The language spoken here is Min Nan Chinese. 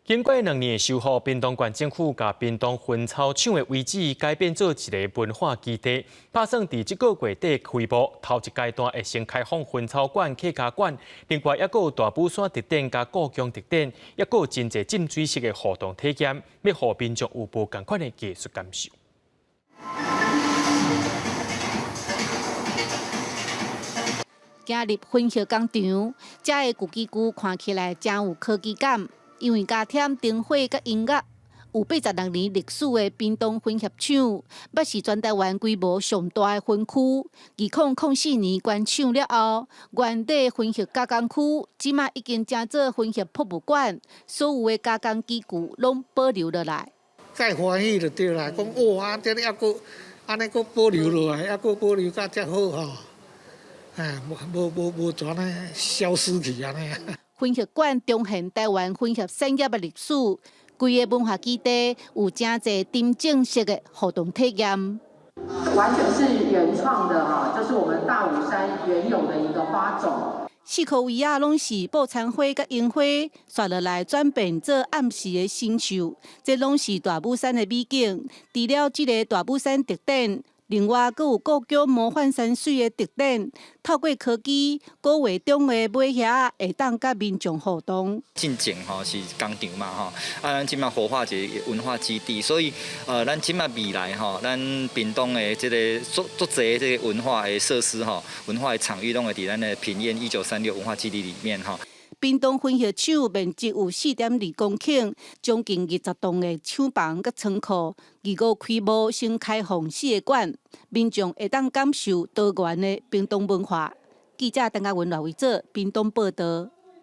經過2年的修復，屏東縣政府共屏東薰草廠的遺址改變做一个文化基地，打算佇這个月底開幕。頭一階段會先開放薰草館、客家館，另外猶閣有大武山特展佮故宮特展，猶閣有真濟浸水式的互動體驗，欲予民眾有無仝款的藝術感受。行入薰葉工廠，遮的舊機具看起來誠有科技感。因為加添燈火佮音樂，有86年歷史的屏東薰葉廠，捌是全台灣規模上大的薰區。2004年關廠了後，原底薰葉加工區，這馬已經成做薰葉博物館，所有的加工機具攏保留落來。蓋歡喜就對啦，講哇，這裡猶閣按呢閣保留落來，猶閣保留甲遮好吼，哎，無無無無怎呢消失去按呢。薰葉館重現台灣薰葉產業的歷史，規个文化基地有誠濟沉浸式的互動體驗。完全是原創的哈，就是我們大武山原有的一個花種。四箍圍仔攏是布餐花佮櫻花，紲落來轉變做暗時的星宿，這攏是大武山的美景。除了這个大武山特展，另外，閣有故宮魔幻山水的特展，透過科技，古畫中的馬俠會當佮民眾互動。進前吼是工廠嘛吼，啊，咱這馬活化一个文化基地，所以咱這馬未來吼，咱屏東的這个足足濟這个文化的設施吼，文化的場域攏會佇咱的品硯1936文化基地裡面吼。屏東薰葉廠面積有4.2公頃，將近20棟的廠房佮倉庫。二五開幕先開放四个館，民眾會當感受多元的屏東文化。記者陳嘉文、賴維哲屏東報導。